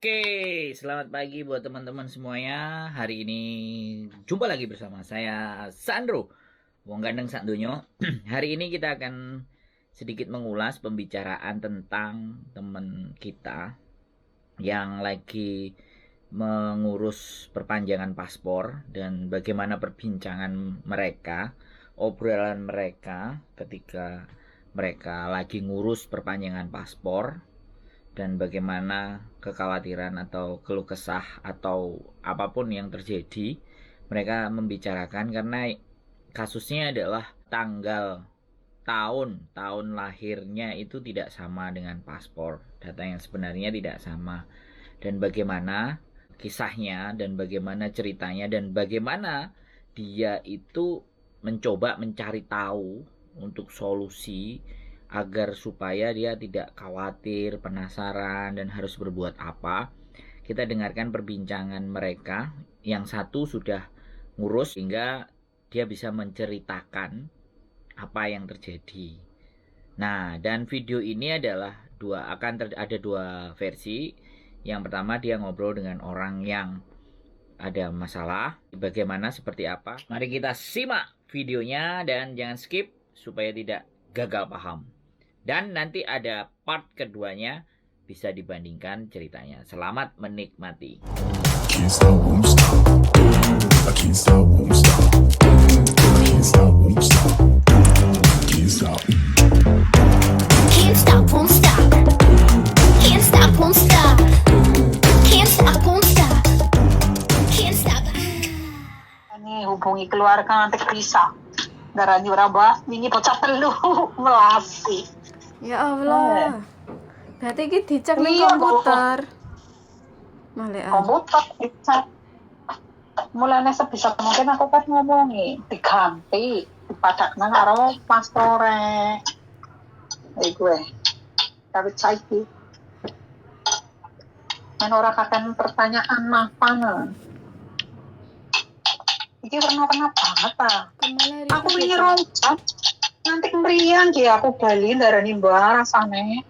Oke, selamat pagi buat teman-teman semuanya. Hari ini jumpa lagi bersama saya Sandro, wong ganteng sak dunyo. Hari ini kita akan sedikit mengulas pembicaraan tentang teman kita yang lagi mengurus perpanjangan paspor dan bagaimana perbincangan mereka, obrolan mereka ketika mereka lagi ngurus perpanjangan paspor dan bagaimana kekhawatiran atau keluh kesah atau apapun yang terjadi mereka membicarakan, karena kasusnya adalah tanggal tahun tahun lahirnya itu tidak sama dengan paspor, data yang sebenarnya tidak sama, dan bagaimana kisahnya dan bagaimana ceritanya dan bagaimana dia itu mencoba mencari tahu untuk solusi agar supaya dia tidak khawatir, penasaran, dan harus berbuat apa. Kita dengarkan perbincangan mereka. Yang satu sudah ngurus sehingga dia bisa menceritakan apa yang terjadi. Nah, dan video ini adalah ada dua versi. Yang pertama dia ngobrol dengan orang yang ada masalah, bagaimana, seperti apa. Mari kita simak videonya dan jangan skip supaya tidak gagal paham. Dan nanti ada part keduanya, bisa dibandingkan ceritanya. Selamat menikmati. Can't stop, won't stop. I can't stop, won't stop. I can't stop, won't stop. Can't stop. Can't stop, won't stop. Can't stop, won't stop. Can't stop, won't stop. Can't stop. Ini hubungi keluarga nanti bisa. Darani ora, Mbak, wingi bocah telu melasi. Ya Allah. Berarti iki dicek ning Iya, Bu. Komputer. Malekan. Komputer bisa. Mulane sebisa mungkin aku kan ngomongi diganti, dipadakna karo paspore. Iku e. Tapi saiki men ora kakean pertanyaan mapan. Iki warna-warna banget ta. Kemana Aku wingi 2 jam nganti meriang ki aku bali ndarani mbak rasane.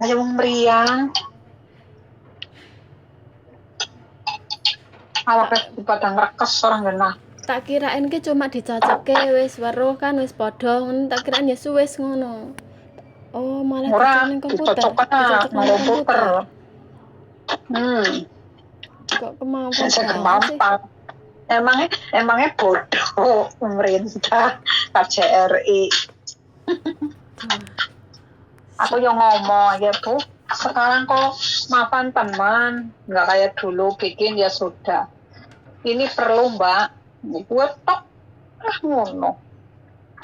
Ayo wong meriang. Awake padang rekes ora genah. Tak kirain ki cuma dicocokke wis weruh kan wis padha ngono, tak kirain ya wis ngono. Oh, malah Ora dicek ning komputer. dicocokkan Dicocok nang ning komputer. Kok kemampuan Saya banget sih. kemampan. Emangnya emangnya bodoh pemerintah KJRI. Aku yang ngomong ya, Bu, sekarang kok maafan teman, nggak kayak dulu bikin ya sudah. Ini perlu, Mbak. Gue tok ah ngono.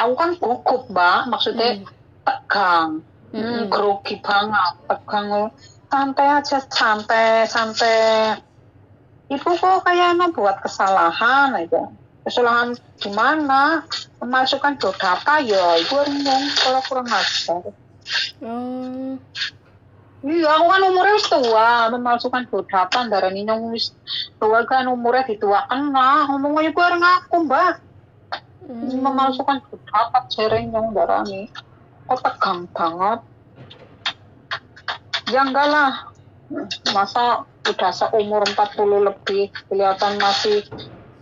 Aku kan gugup, Mbak, maksudnya tegang, grogi banget, tegang. Santai aja, santai, santai. Ibu kok kayaknya buat kesalahan aja. Kesalahan gimana? Memasukkan data ya, ibu ngomong kalau kurang ajar. Oh. Iya, aku kan umurnya wis tua, memalsukan data darani nyong wis tua kan umurnya dituakan lah, ngomong aja gue ngaku, Mbak. Memalsukan data jere nyong darani. Kok tegang banget. Ya enggak lah. Masa udah seumur 40 lebih kelihatan masih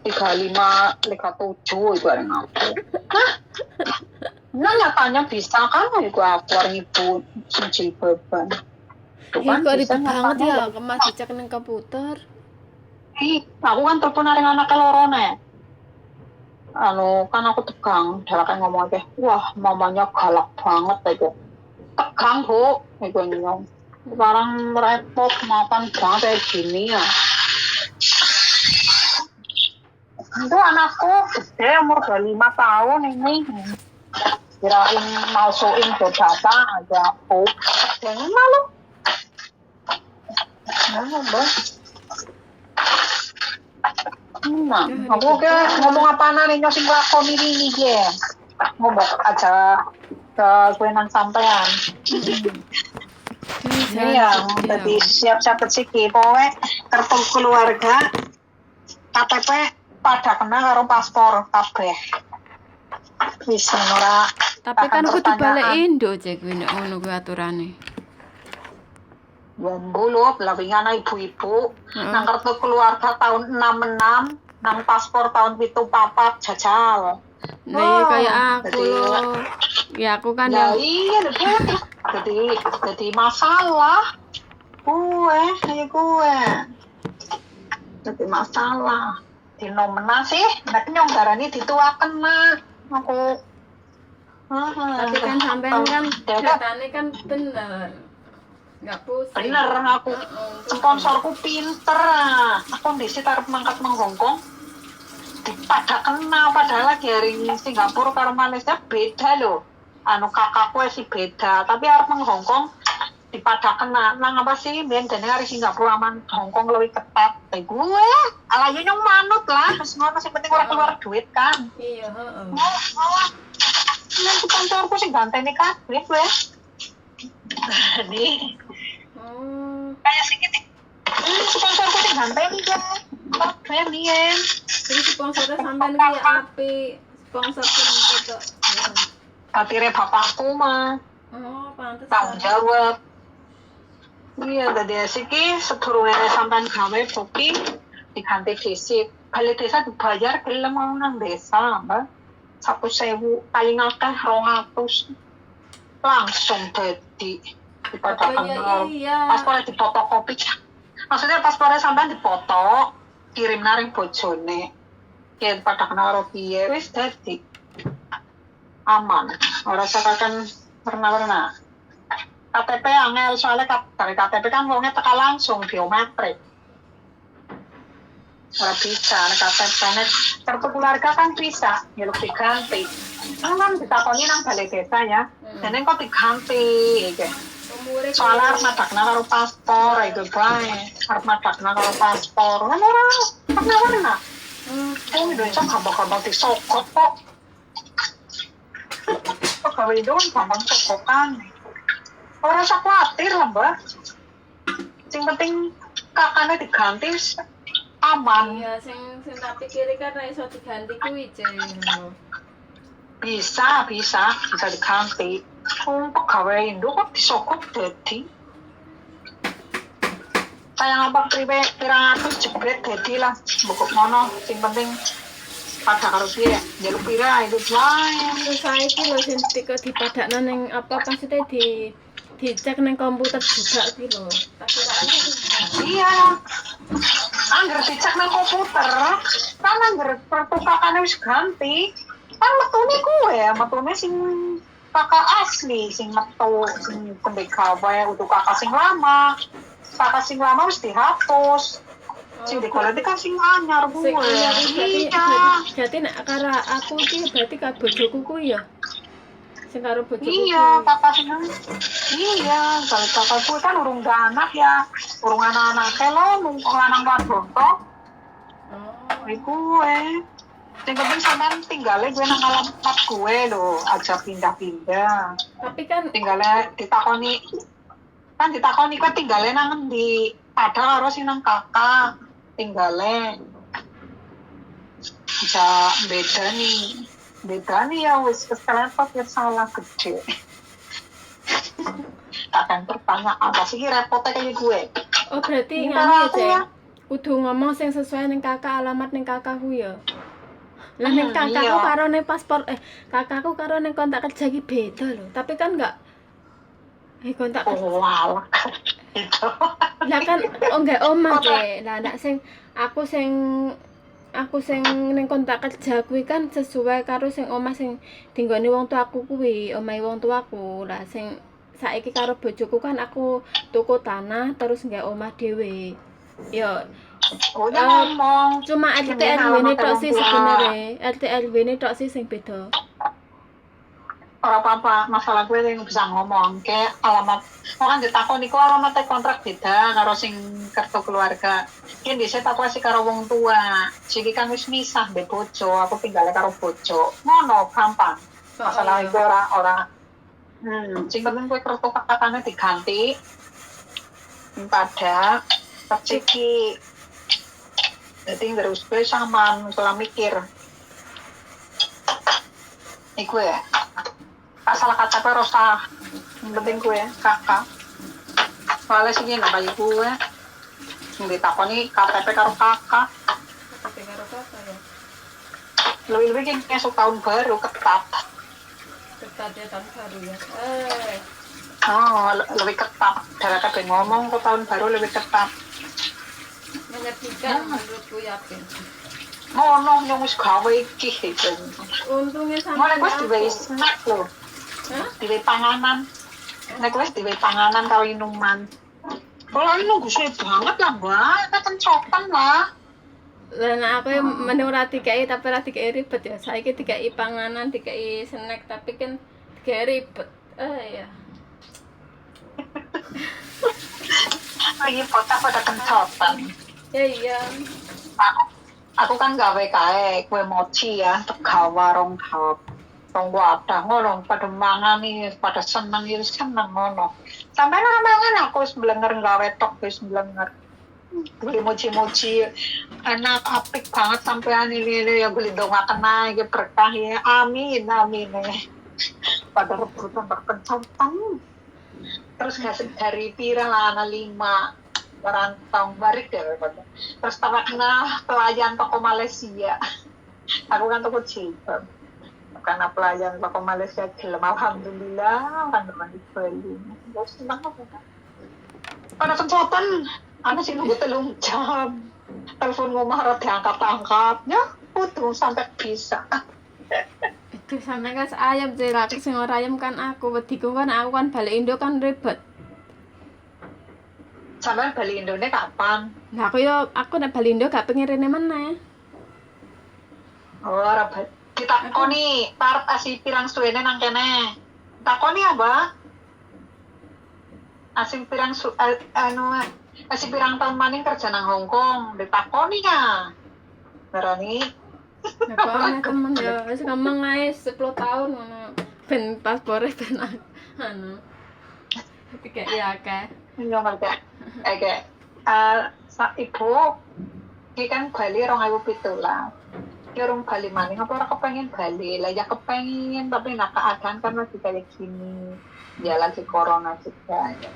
35, 37 itu bareng aku. Hah? Nah, nyatanya bisa kan iku aku areng ibu sing jilbaban. Tuh Ih, kan kok bisa ribet banget nyatanya ya, kemas dicek ning komputer. Ih, aku kan telepon areng anaknya lorone. Anu, kan aku tegang, dheweke ngomong aja, "Wah, mamanya galak banget itu." Tegang, Bu, iku nyong. Sekarang repot makan banget kayak gini ya. Itu anakku gede umur 25 tahun ini. Kirain masukin data aja aku. Jangan malu. Mana, Mbak? Nah, aku ke ngomong apa nih sing nglakoni ini ki. Ngomong aja ke gue nang sampean. Iya, jadi siap-siap rezeki. Pokoknya kartu keluarga, KTP pada kena karo paspor kabeh. Wis ora Tapi kan akan kudu balik pertanyaan. Indo cek kuwi nek ngono kuwi aturane. Wombo lho, lah wingi ana ibu-ibu Heeh. nang kartu keluarga tahun 66, nang paspor tahun 74 jajal. Nah, iya Oh, kayak aku jadi loh. Ya aku kan lah yang iya lho, Bu. Terus jadi masalah. Gue, kayak gue. Jadi masalah. Dinomena sih, nek nyong darani dituaken mah. Aku. Tapi kan sampean kan Dewek datanya kan bener. Nggak pusing. bener aku. Heeh. Sponsorku pinter. Ah. Aku dhisik arep mangkat nang Hongkong. Pada kena padahal lagi hari Singapura karo Malaysia beda loh. Anu kakakku sih beda, tapi arep nang Hongkong dipada kena nang apa sih biyen dene hari Singapura aman Hongkong lebih ketat. Kayak gue, ala yo nyong manut lah, wis ngono sing penting ora keluar duit kan. Iya, heeh. Oh, nang sponsorku sing ganteni kabeh gue. Nih, Oh. kayak sing iki. Sponsorku sing ganteni gue. Kabeh biyen. Jadi sponsornya sampean ki ya apik. Sponsor pinter kok. Batire bapakku mah Oh, pantes. tanggung jawab. Iya, tadi siki sedurunge sampean gawe booking diganti dhisik. Balai desa dibayar gelem mau nang desa, Mbak. 1.000 paling akeh 200 langsung dadi Apa ya dipadakan iya. paspornya difotokopi. Maksudnya paspornya sampean dipoto, kirim naring bojone. Yen pada kena karo piye wis dadi. Aman. Ora sakaken warna-warna. KTP angel soalnya dari KTP kan wongnya teka langsung biometrik. Ora bisa nek KTP nek kartu keluarga kan bisa nyeluk diganti. Kan kan ditakoni nang balai desa ya. Hmm. Dene kok diganti iki. Umure Soalnya arep madakna karo paspor iku bae. Arep madakna karo paspor. Kan ora warna-warna. Hmm. Oh, Indonesia gampang-gampang disogok kok. Pegawai itu kan gampang sogokan. Ora usah khawatir lah, Mbak. Sing penting kakaknya diganti wis aman. Iya, sing sing tak pikiri kan ra iso diganti kuwi, Ceng. Bisa, bisa, bisa diganti. Wong pegawai Indo kok disogok dadi. Sayang apa priwe pirang atus jebret dadi lah. Mbok ngono, sing penting pada karo piye, njaluk pira itu wae. Terus saiki lho sing tiko dipadakno ning apa maksudnya di dicek ning komputer juga kuwi lho. Tak kira Iya. Angger dicek nang komputer, kan angger pertukakane wis ganti. Kan metune kuwe, metune sing kakak asli, sing metu, sing tembe gawe untuk kakak sing lama. Kakak sing lama wis dihapus. Sing digoleki kan sing anyar Oh, Sing kuwe. anyar iki berarti Iya. berarti nek karo aku iki berarti karo bojoku kuwi ya. Sing karo bojoku. Iya, kuwi. kakak sing iya, kalau kakak kuwi kan urung gak anak ya. Urung anak-anake lo, mung lanang wadon tok. Oh. Iku gue. Sing penting sampean tinggale gue nang alamat gue lho, aja pindah-pindah. Tapi kan Tinggale ditakoni kan ditakoni kowe tinggale nang endi? Padahal karo sing nang kakak tinggale. Bisa beda nih. Beda nih ya wis keserempet ya salah gede. Takkan bertanya apa sih repotnya kayak gue. oh berarti Ini nganu ya, aku ya. Ceng. Kudu ngomong sing sesuai ning kakak alamat ning kakakku ya. Lah ning Hmm, kakakku iya. karo ning paspor kakakku karo ning kontak kerja iki beda lho. Tapi kan enggak kontak kerja. Oh, alah. Itu. Lah kan oh enggak omah Cek. Lah ndak sing aku sing aku sing ning kontak kerja kuwi kan sesuai karo sing omah sing dinggone wong tuaku kuwi, omahe wong tuaku. Lah sing saiki karo bojoku kan aku tuku tanah terus nggawe omah dhewe. Ya Oh, ya ngomong. cuma RT Ini RW ne alamat tok wong sih tua. sebenarnya. RT RW ne tok sih sing beda. Ora apa-apa, masalah gue yang bisa ngomong kayak alamat. Oh kan ditakoni iku alamatnya kontrak beda karo sing kartu keluarga. Ki dhisik aku masih karo wong tua. Siki kan wis misah mbek bojo, aku tinggalnya karo bojo. Ngono gampang. Masalah Oh, iya. iku ora ora. Sing penting kowe kartu kakakane diganti. Sing pada iki. Jadi terus gue sama masalah mikir. Iku ya. Masalah kata gue rasa. Yang penting gue kakak. Soalnya sing nang kaya kuwe. Sing ditakoni KTP karo KK. KTP karo KK ya. Luwih-luwih ki esuk tahun baru ketat. Ketat ya tahun baru ya. Oh, lebih ketat. Dheweke ben ngomong kok tahun baru lebih ketat. Menyedihkan menurutku yakin. Ngono nyong wis gawe iki gitu. Untungnya Ngono sampe nek wis diwehi snack lho, Hah? diwehi panganan. Nek wis diwehi panganan karo minuman. Kalau ini nunggu suwe banget lah, Mbak. Nek kencotan lah. Lah nek aku ya mending ora dikai tapi ora dikai ribet ya. Saiki dikai panganan, dikai snack tapi kan dikai ribet. Eh ya. Lagi bocah pada kencotan. Ya iya. Aku kan gawe kae kue mochi ya, tegawa rong hap. Rong wadah ngono pada mangan iki, pada seneng iki seneng ngono. Sampai ora mangan aku wis blenger gawe tok wis blenger. Beli mochi-mochi enak apik banget sampean ini ya beli dongaken ae iki berkah ya. Amin amin. Pada rebutan berkencotan. Terus ngasih dari pira lah ana 5 merantau balik deh pokoknya. Terus tambah kena pelayan toko Malaysia. Aku kan toko jilbab. Karena pelayan toko Malaysia gelem alhamdulillah kan teman di Bali. Terus seneng apa kan? Pada kencotan, ana sing nunggu 3 jam. Telepon ngomah ora diangkat-angkat. Ya, kudu sampai bisa. Itu sampe kan ayam sih lah, sing ora ayam kan aku wediku kan aku kan balik Indo kan ribet. Sampean bali Indonesia kapan? Lah aku yo aku nek balik Indo gak pengen rene meneh. Oh, ora ditakoni parep asih pirang suwene nang kene. Takoni apa? Asing pirang anu asih pirang tahun maning kerja nang Hong Kong, ditakoni ya. Ngarani Lah kok aneh temen ya wis ngomong ae 10 tahun ngono. Ben paspore ben anu. Tiga ya akeh. Iya ngerti. Oke. Ibu iki kan Bali 2017. Ki urung Bali maning apa ora kepengin Bali? Lah ya kepengin tapi nah keadaan kan lagi kayak gini. Ya lagi corona juga. Ya.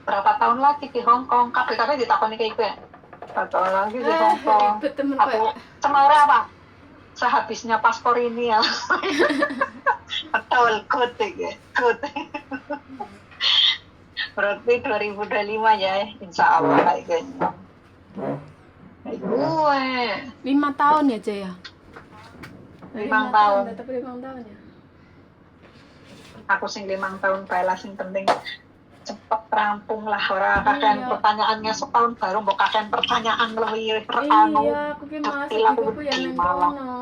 Berapa tahun lagi di Hong Kong? Kabeh-kabeh ditakoni kayak gue. Berapa tahun lagi di Hong Kong? Ribet temen Aku kok. semaure apa? Sehabisnya paspor ini ya. Betul, good ya. Good. Berarti 2025 ya, insya Allah kayak gitu. Kayak gue. 5 tahun ya, Jaya? 5 tahun. Tetep 5 tahun ya. Aku sing 5 tahun bae lah sing penting cepet rampung lah ora kakean Iya. pertanyaan ngesuk tahun baru mbok kakean pertanyaan lebih anu. Iya, aku ki malah detail aku sedih ku ya wedi nang malah. kono.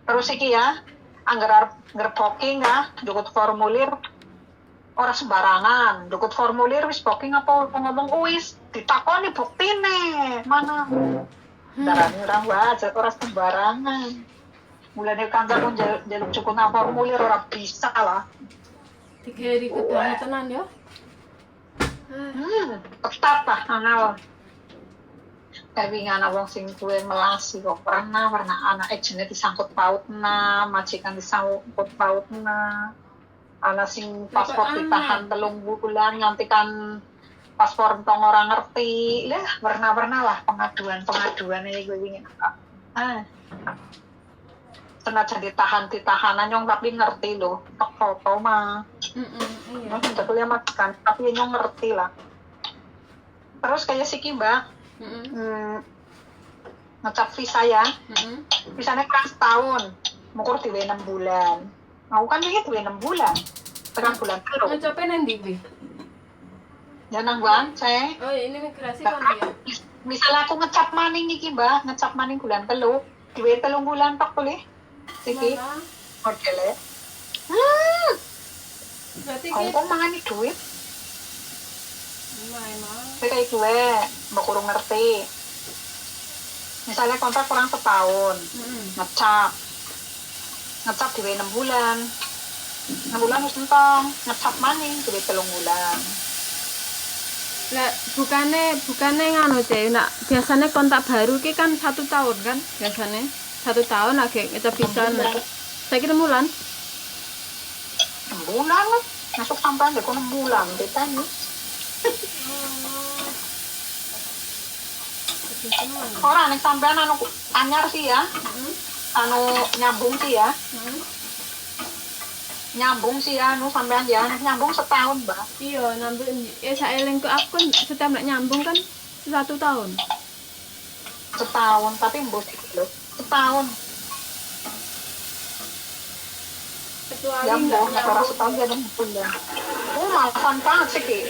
Terus iki ya, angger arep ngerbooking ya, njukut formulir ora sembarangan, njukut formulir wis booking apa ngomong wis ditakoni buktine mana. Darane ora wajar, ora sembarangan. Mulane kancaku njaluk cukup nang formulir ora bisa lah. Tiga ribet banget tenan ya. Ketat lah angel. Tapi ngana wong sing kuwe melasi kok pernah pernah anak ejene disangkut pautna, majikan disangkut pautna. Ana sing paspor Kok aneh? ditahan 3 bulan nganti kan paspor entong ora ngerti. Lah, warna-warna lah pengaduan-pengaduan iki kuwi wingi. Ah. Senajan ditahan ditahanan nyong tapi ngerti loh, tok foto mah. Iya. Udah kuliah majikan, tapi nyong ngerti lah. Terus kayak siki Mbak, ngecap visa ya, visanya kurang setahun, mukur diwe 6 bulan. Aku kan ini diwe 6 bulan, tekan bulan telu. Ngecope nang ndi kuwi? Ya nang Bance. Oh, ini migrasi kan ya. Misalnya aku ngecap maning iki Mbak, ngecap maning bulan telu, diwe 3 bulan tok boleh. Iki Malah. modele. Berarti ki Hongkong mangani duit. Emang. Tapi kayak gue, mbak kurang ngerti. Misalnya kontrak kurang setahun, ngecap diwe 6 bulan, 6 bulan wis entong, ngecap maning diwe 3 bulan. Lah bukane nganu Cek, nak biasanya kontak baru ki kan 1 tahun kan biasanya. 1 tahun lagi ngecap visa. 6 bulan. Saya kira bulan. 6 bulan lah. Masuk sampean dek kono mulang ditani. Oh. Sedih tenan. Ora nek sampean anu anyar sih ya. Heeh. Anu nyambung sih ya. Heeh. Nyambung sih ya anu sampean ya. Nyambung setahun, Mbak. Iya, nyambung. Ya saelingku aku kan setiap nek nyambung kan 1 tahun. Setahun, tapi mbok lho. Setahun. Kecuali Ya nggak mbok nek ora nyambung. setahun ya enam bulan. Oh, malasan banget sih Ki.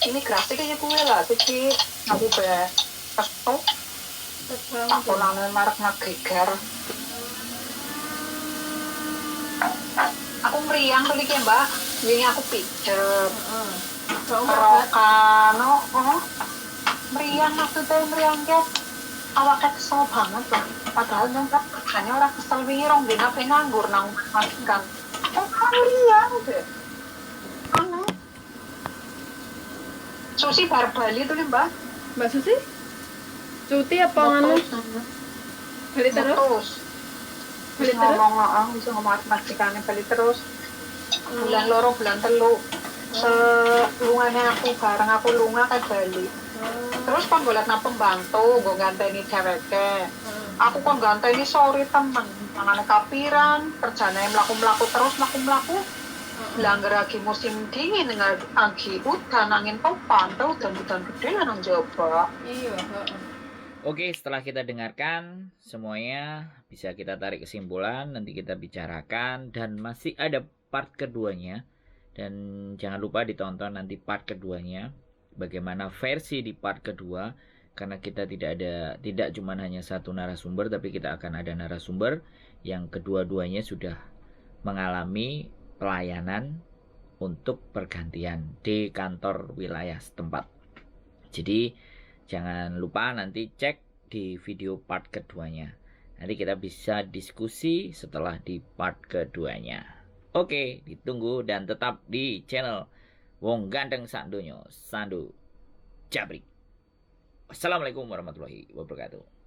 Imigrasi kayaknya gue lah, sih aku be kesel, Terbang. tak polane marek ngegeger. Aku meriang tadi ki, Mbak. Wingi aku pijet. Heeh. Gak obat. Kerokan, oh. Meriang maksudnya meriang ke awaknya kesel banget lah. Padahal nyong kan kerjanya orang kesel wingi rong dina pe nganggur nang majikan. Oh, meriang deh. Anu. Susi bar Bali tuh nih, Mbak. Mbak Susi? Cuti apa nganu? Balik terus? Terus. Balik Bisa terus? ngomong, oh, bisa ngomong majikane bali terus. Bulan loro, bulan telu. Selungane aku bareng aku lunga ke Bali. Oh. Terus kon golek nang pembantu, nggo ganteni dheweke. Heeh. Aku kon ganteni sorry temen, mangane kapiran, kerjane mlaku-mlaku terus mlaku-mlaku. Lah angger lagi musim dingin lagi udan angin topan, tuh udan-udan gede lah nang jaba. Iya, heeh. Oke, setelah kita dengarkan semuanya bisa kita tarik kesimpulan, nanti kita bicarakan dan masih ada part keduanya. Dan jangan lupa ditonton nanti part keduanya, bagaimana versi di part kedua karena kita tidak cuma hanya satu narasumber tapi kita akan ada narasumber yang kedua-duanya sudah mengalami pelayanan untuk pergantian di kantor wilayah setempat. Jadi jangan lupa nanti cek di video part keduanya. Nanti kita bisa diskusi setelah di part keduanya. Oke, ditunggu dan tetap di channel Wong Ganteng Sak Donyo, Sandu Jabrik. Wassalamualaikum warahmatullahi wabarakatuh.